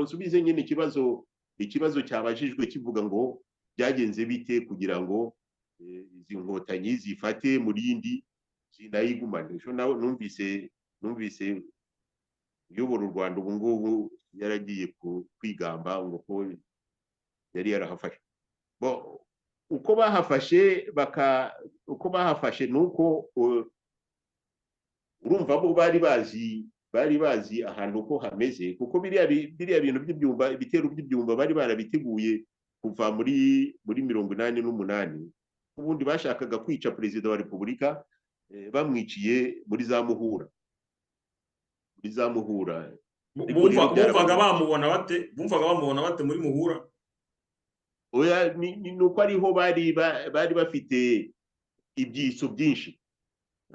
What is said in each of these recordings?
ngo nsubize nyine ikibazo cyabajijwe kivuga ngo byagenze bite kugira ngo izi nkotanyi zifate Murindi zinayigumane. Ejo nawe numvise uyobora u Rwanda ubu ngubu yaragiye kwigamba ngo ko yari yarahafashe. Bon, uko bahafashe uko bahafashe ni uko urumva bo bari bazi ahantu uko hameze, kuko biriya bintu by'ibyumba, ibitero by'ibyumba bari barabiteguye kuva muri 88. Ubundi bashakaga kwica perezida wa repubulika, bamwiciye muri za Muhura. Ariko rero Bumvaga bamubona bate? Bumvaga bamubona bate muri Muhura? Oya, ni uko ariho bari bafite ibyitso byinshi,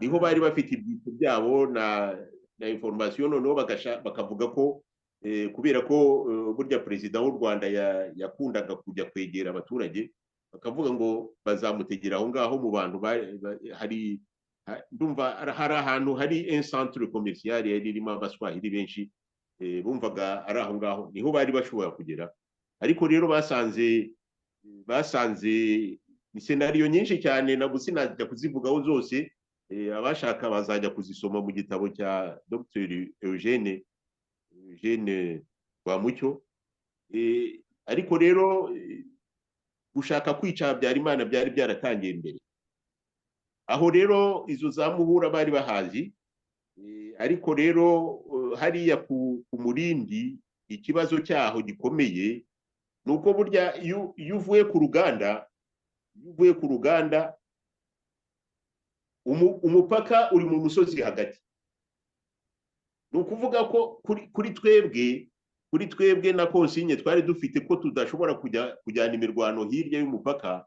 niho bari bafite ibyitso byabo na information. Noneho bakavuga ko kubera ko burya perezida w'u Rwanda yakundaga kujya kwegera abaturage, bakavuga ngo bazamutegera aho ngaho mu bantu hari ndumva hari ahantu hari un centre commercial yari irimo abaswahili benshi, bumvaga ari aho ngaho niho bari bashobora kugera. Ariko rero basanze ni scénario nyinshi cyane, ntabwo sinajya kuzivugaho zose, abashaka bazajya kuzisoma mu gitabo cya Dr Eugene Rwamucyo. Ariko rero gushaka kwica Habyarimana byari byaratangiye mbere aho. Rero izo za Muhura bari bahazi, ariko rero hariya ku Murindi ikibazo cyaho gikomeye ni uko burya iyo uvuye ku ruganda umupaka uri mu musozi hagati. Ni ukuvuga ko kuri twebwe na consigne twari dufite ko tudashobora kujya kujyana imirwano hirya y'umupaka,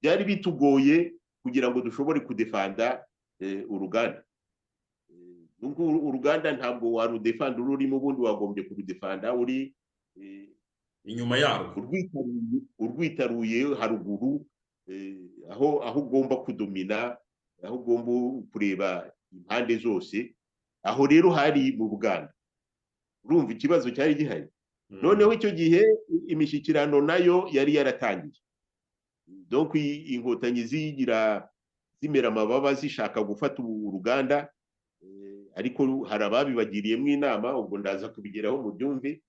byari bitugoye kugira ngo dushobore kudefanda uruganda. Uruganda ntabwo warudefanda ururimo, ubundi wagombye kurudefanda uri inyuma yarwo, urwitaruye haruguru, aho ugomba kudomina, aho ugomba kureba impande zose. Aho rero hari mu Buganda. Urumva ikibazo cyari gihari. Noneho icyo gihe imishyikirano nayo yari yaratangiye. Donc inkotanyi zigira zimera amababa zishaka gufata uruganda, ariko hari ababibagiriyemo inama, ubwo ndaza kubigeraho mu byumve.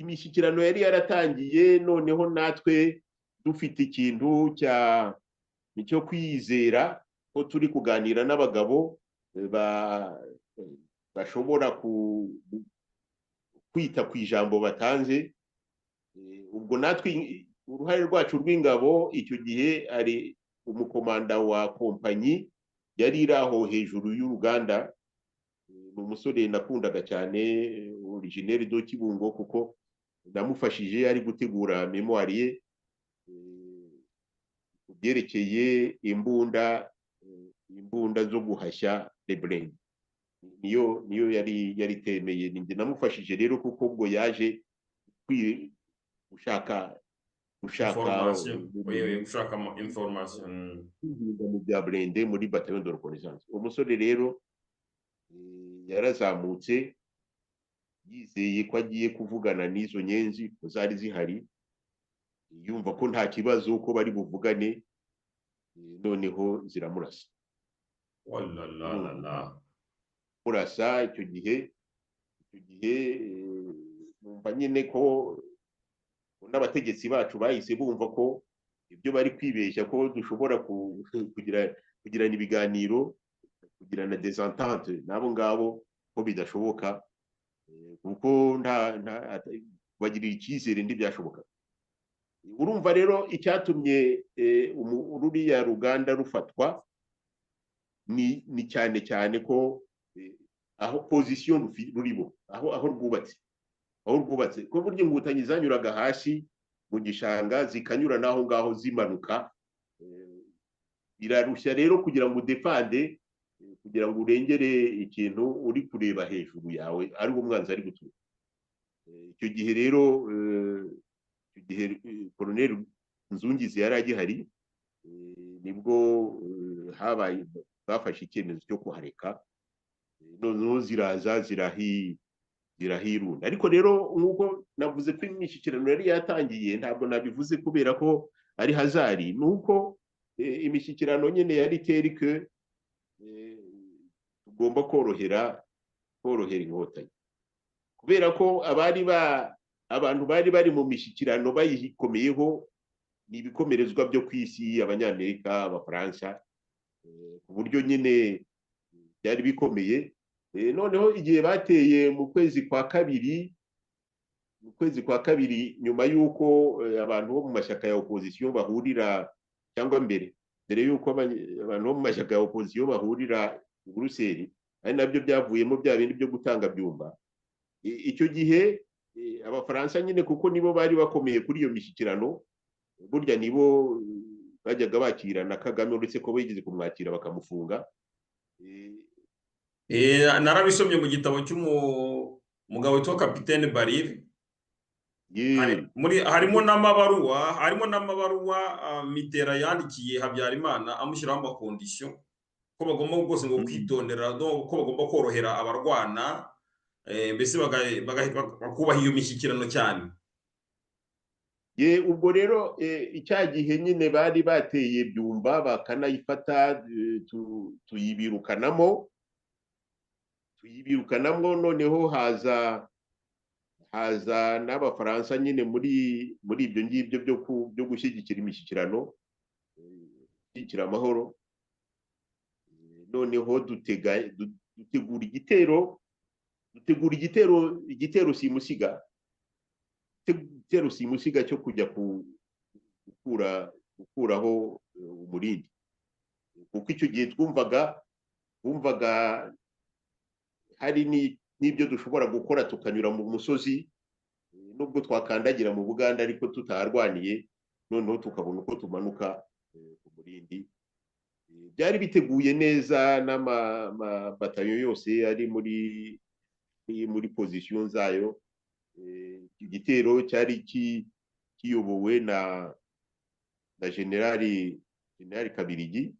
Imishyikirano yari yaratangiye, noneho natwe dufite ikintu cyo kwizera ko turi kuganira n'abagabo bashobora kwita ku ijambo batanze. Ubwo natwe uruhare rwacu rw'ingabo icyo gihe, ari umukomanda wa kompanyi yari iri aho hejuru y'uruganda, ni umusore nakundaga cyane, originaire de Kibungo, kuko namufashije ari gutegura mémoire ye ku byerekeye imbunda zo guhashya les blindés. Niyo yari temeye. Ninjye namufashije rero, kuko ubwo yaje gushaka gushaka information mu bya blindé muri bataillon de reconnaissance. Uwo musore rero yarazamutse yizeye ko agiye kuvugana n'izo nyenzi ko zari zihari, yumva ko nta kibazo ko bari buvugane, noneho ziramurasa. Murasa icyo gihe numva nyine ko n'abategetsi bacu bahise bumva ko ibyo bari kwibeshya ko dushobora kugirana ibiganiro, kugirana des ententes n'abo ngabo, ko bidashoboka, kuko nta bagirira icyizere ntibyashoboka. Urumva rero icyatumye ruriya ruganda rufatwa ni cyane cyane ko aho position rurimo, aho rwubatse, ko burya inkotanyi zanyuraga hasi mu gishanga, zikanyura n'aho ngaho zimanuka. Birarushya rero kugira ngo udefande, kugira ngo urengere ikintu uri kureba hejuru yawe ariwo umwanzi ari guturuka. Icyo gihe rero, icyo gihe Koloneli Nzungizi yari agihari, nibwo habaye bafashe icyemezo cyo kuhareka. Noneho ziraza zirahi. Zirahirunda. Ariko rero, nk'uko navuze ko imishyikirano yari yatangiye, ntabwo nabivuze kubera ko ari hasard, ni uko imishyikirano nyine yari terike tugomba korohera Inkotanyi, kubera ko abari ba abantu bari bari mu mishyikirano bayikomeyeho ni ibikomerezwa byo ku isi, Abanyamerika, Abafaransa, ku buryo nyine byari bikomeye. Noneho igihe bateye mu kwezi kwa kabiri, mu kwezi kwa kabiri, nyuma y'uko abantu bo mu mashyaka ya opozisiyo bahurira, cyangwa mbere y'uko abantu bo mu mashyaka ya opozisiyo bahurira i Buruseli, ari nabyo byavuyemo bya bindi byo gutanga Byumba. Icyo gihe Abafaransa nyine, kuko nibo bari bakomeye kuri iyo mishyikirano, burya nibo bajyaga bakira na Kagame, uretse ko bigeze kumwakira bakamufunga. Narabisomye mu gitabo cy'umugabo witwa Kapitene Barire. Harimo n'amabaruwa Mitterrand yandikiye Habyarimana amushyiraho ama conditions ko bagomba rwose ngo kwitondera, ko bagomba korohera abarwana, mbese bakubaha iyo mishyikirano cyane. Ye, ubwo rero icya gihe nyine bari bateye Byumba bakanayifata, tuyibirukanamo. Noneho haza n'Abafaransa nyine muri ibyo ngibyo byo gushyigikira imishyikirano, gushyigikira amahoro. Noneho dutegura igitero, igitero simusiga cyo kujya gukuraho umurindi, kuko icyo gihe twumvaga hari n'ibyo dushobora gukora, tukanyura mu musozi, nubwo twakandagira mu Buganda ariko tutaharwaniye, noneho tukabona uko tumanuka ku Murindi. Byari biteguye neza n'amabatayo yose ari muri position zayo. Igitero cyari kiyobowe na generali Kabiligi.